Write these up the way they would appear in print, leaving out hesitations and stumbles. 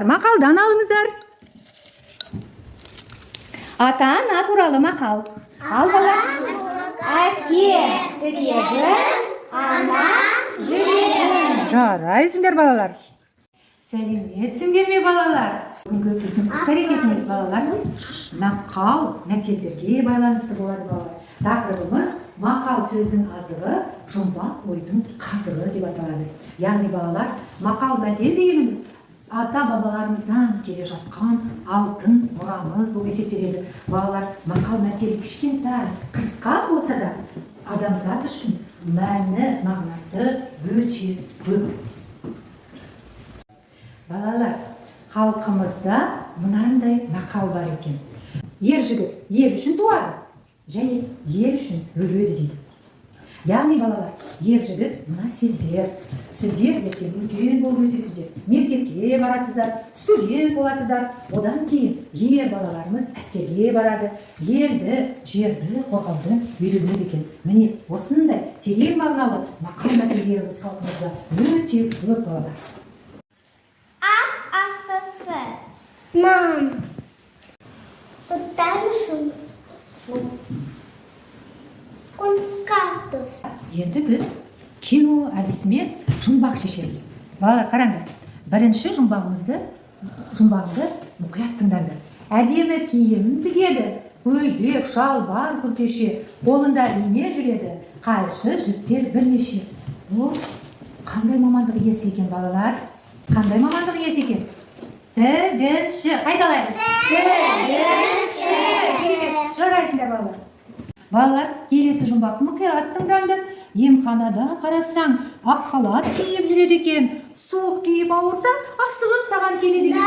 Мақалдан алыңыздар. Ата ана туралы мақал. Ал, бала. Әке тірегі, ана жүрегі. Жарайсыңдар, балалар. Сәлеметсіңдер ме, балалар? Бүгінгі біздің іс әрекетіміз, балалар, мақал мәтелдерге байланысты болады, балалар. Тақырыбымыз «Мақал сөздің азығы, жұмбақ ойдың қазығы» деп аталады. Яғни, балалар, мақал мәтел дегеніміз ата бабаларымыздан келе жатқан алтын мұрамыз болып есептеледі. Балалар, мақал мәтел кішкентай, қысқа болса да, адамзат үшін мәні, мағынасы өте көп. Балалар, халқымызда мынандай мақал бар екен: «Ер жігіт ел үшін туады және ел үшін өледі», – дейді. Яғни, балалар, ер жігіт мына сіздер. Сіздер ертең үлкен болып өсесіздер, мектепке барасыздар, студент боласыздар. Одан кейін ер балаларымыз әскерге барады, елді, жерді қорғауды үйренеді екен. Міне, осындай терең мағыналы мақал мәтелдеріміз халқымызда өте көп, балалар. Ас асысы. Нан. Отан үшін. Кактус. Енді біз кино әдісімен жұмбақ шешеміз. Балалар, қараңдар, бірінші жұмбағымды мұқият тыңдаңдар. Әдемі киім тігеді, көйлек, шалбар, күртеше, қолында ине жүреді, қайшы, жіптер бірнеше. Ол қандай мамандық иесі екен, балалар? Қандай мамандық иесі екен? Тігінші. Қайталаймыз: тігінші. Керемет, жарайсыңдар, балалар. Балалар, келесі жұмбақты мұқият тыңдаңдар. Емханада қарасаң, ақ халат киіп жүреді екен. Суық тиіп ауырсаң, асығып саған келеді екен.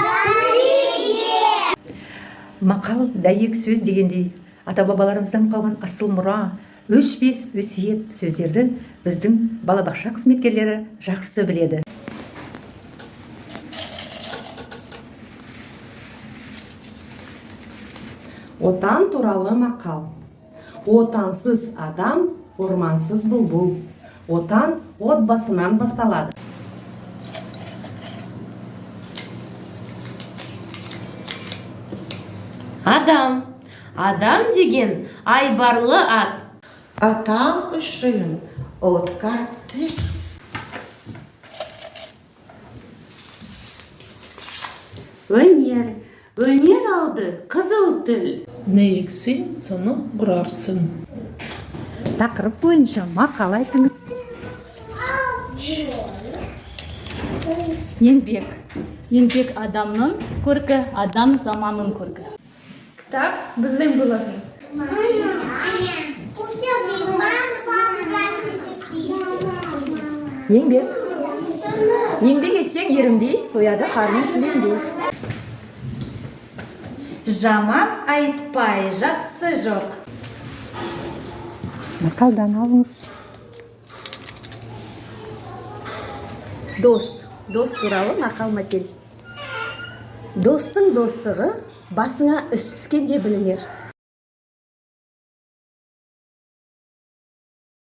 Мақал дәйек сөз дегендей, ата бабаларымыздан қалған асыл мұра, өшпес өсиет сөздерді біздің балабақша қызметкерлері жақсы біледі. Отан туралы мақал. Отансыз адам ормансыз бұлбұл. Отан отбасынан басталады. Адам. Адам деген айбарлы ат. Атам үшін отқа түс. Өнер. Өнер алды қызыл тіл. Не ексең, соны орарсың. Тақырып бойынша мақал айтыңыз. Еңбек. Еңбек адамның көркі, адам заманның көркі. Кітап білім бұлағы. Еңбек. Еңбек етсең ерінбей, тояды қарның тіленбей. Жаман айтпай, жақсы жоқ. Мақалдан алыңыз. Дос. Дос туралы мақал мәтел. Достың достығы басыңа іс түскенде білінер.